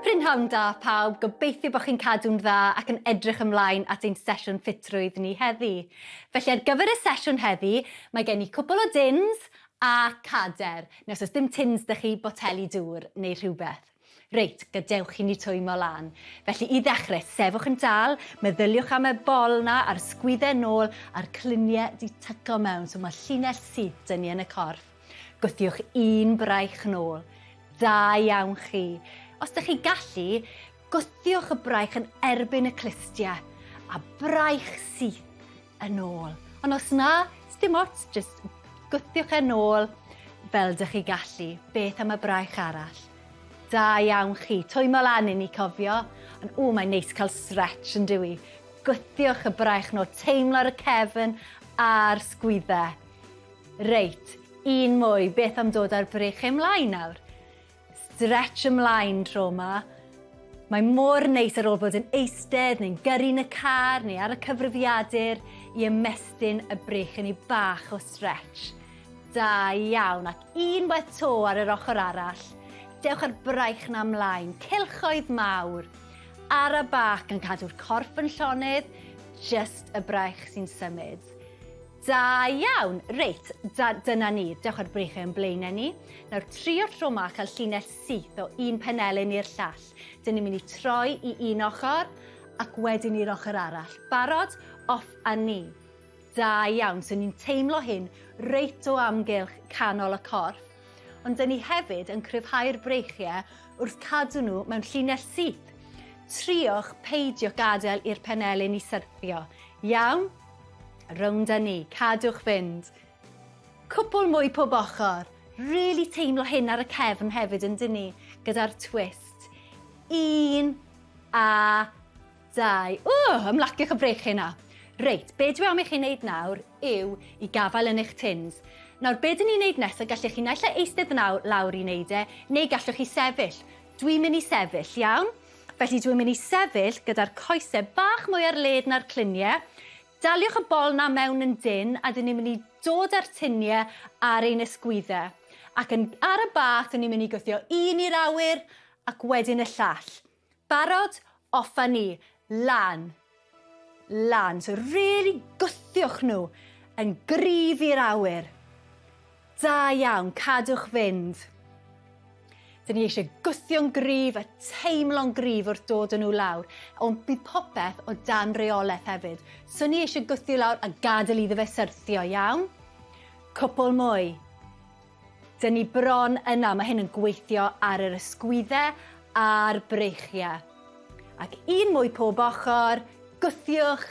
Prynhawn da pawb, gobeithio bod chi'n cadw'n dda ac yn edrych ymlaen at ein sesiwn ffitrwydd ni heddi. Felly ar gyfer y sesiwn heddi, mae gen i cwpl o dins a cader. Neu os oes dim tins 'da chi, boteli dŵr neu rhywbeth. Reit, gadewch i ni twymo lan. Felly i ddechrau, sefwch yn dal, meddyliwch am y bol 'na a'r sgwydde nôl a'r clunie 'di tyco mewn, so mae llinell syth 'da ni yn y corff. Gwthiwch un braich nôl. Da iawn chi. Os dych chi gallu, gwthiwch y braich yn erbyn y clustiau a braich syth yn ôl. Ond os na, dim ots, jyst gwthiwch e nôl fel dych chi gallu. Beth am y braich arall? Da iawn chi. Twymo lan i ni cofio. Ond o, mae'n neis cael stretch yn dyw i. Gwthiwch y braich nôl, teimlo ar y cefn a'r sgwyddau. Reit, un mwy, beth am dod â'r breichiau ymlaen nawr? Stretch ymlaen tro 'ma. Mae mor neis ar ôl bod yn eistedd neu'n gyrru'n y car neu ar y cyfrifiadur i ymestyn y breichiau ni bach o stretch. Da iawn, ac unwaith 'to ar yr ochr arall. Dewch â'r braich 'na ymlaen, cylchoedd mawr. Ara bach gan cadw'r corff yn llonydd, jyst y braich sy'n symud. Da iawn! Reit, da, dyna ni. Dewch â'r breichiau yn blaenau ni. Nawr, trio tro ma cael llinell syth o un penelin i'r llall. Dyn ni'n mynd i troi i un ochr ac wedyn i'r ochr arall. Barod? Off a ni. Da iawn. So ni'n teimlo hyn reit o amgylch canol y corff. Ond dyn ni hefyd yn cryfhau'r breichiau wrth cadw nhw mewn llinell syth. Triwch peidio gadael i'r penelin i syrthio. Iawn? Rownd â ni. Cadwch fynd. Cwpwl mwy pob ochr. Really teimlo hyn ar y cefn hefyd yn dyn ni, gyda'r twist. Un a dau. Ww, ymlaciwch y breichiau na. Reit, be dwi am i chi wneud nawr yw i gafael yn eich tins. Nawr, be dyn ni'n wneud nesaf, gallech chi naill ai eistedd naw, lawr i wneud e, neu gallwch chi sefyll. Dwi'n mynd i sefyll, iawn? Felly dwi'n mynd i sefyll gyda'r coesau bach mwy ar led na'r cluniau. Daliwch y bol 'na mewn yn dynn a dyn ni'n mynd i dod â'r tuniau ar ein ysgwyddau. Ac yn ar y bach dyn ni'n mynd i gwthio un i'r awyr ac wedyn y llall. Barod? Off â ni. Lan. Lan. So really gwthiwch nhw yn gryf i'r awyr. Da iawn, cadwch fynd. Dyn ni eisiau gwthio'n gryf a teimlo'n gryf wrth dod â nhw lawr, ond bydd popeth o dan reolaeth hefyd. So ni eisiau gwthio lawr a gadael iddo fe syrthio, iawn? Cwpl mwy. Dyn ni bron yna, mae hyn yn gweithio ar yr ysgwyddau a'r breichiau. Ac un mwy pob ochr, gwthiwch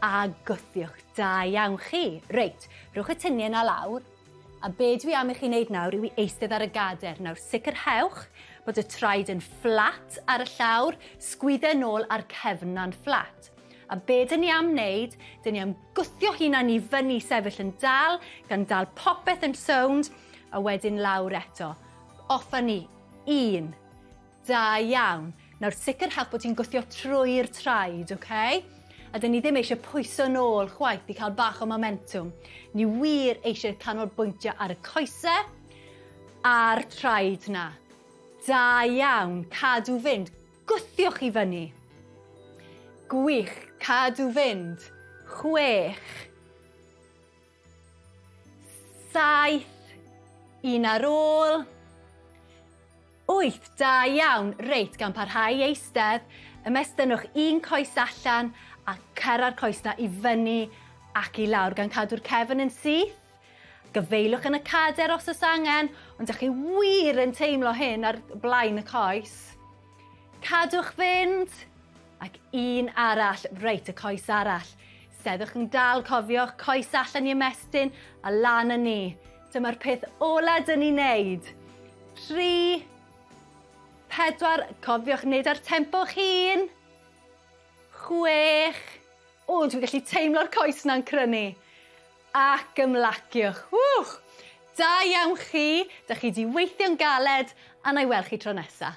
a gwthiwch. Da iawn chi. Reit, rhowch y tuniau yna lawr. A be dwi am i chi wneud nawr yw i eistedd ar y gader. Nawr sicrhewch bod y traed yn fflat ar y llawr, sgwyddau nôl a'r cefn na'n fflat. A be dyn ni am wneud, dyn ni am gwthio hunan i fyny sefyll yn dal, gan dal popeth yn sownd, a wedyn lawr eto. Off â ni. Un. Da iawn. Nawr sicrhewch bod ti'n gwthio trwy'r traed, oce? Okay? A dyn ni ddim eisiau pwyso nôl chwaith i cael bach o momentwm. Ni wir eisiau canolbwyntio ar y coesau a'r traed na. Da iawn, cadw fynd. Gwthiwch i fyny. Gwych, cadw fynd. Chwech. Saith. Un ar ôl. Wyth, da iawn. Reit, gan parhau i eistedd, ymestynnwch un coes allan a cera'r coes 'na i fyny ac i lawr, gan cadw'r cefn yn syth. Gyfeilwch yn y cader os oes angen, ond dych chi wir yn teimlo hyn ar blaen y coes. Cadwch fynd. Ac un arall, reit, y coes arall. Seddwch yn dal, cofiwch, coes allan i ymestyn a lan â ni. Dyma'r peth ola dyn ni'n neud. 3, 4, cofiwch wneud ar tempo'ch hun. 6, o, dwi'n gallu teimlo'r coes na'n crynu. Ac ymlaciwch. Ww! Da iawn chi, da chi di weithio'n galed, a na i weld chi tro nesa.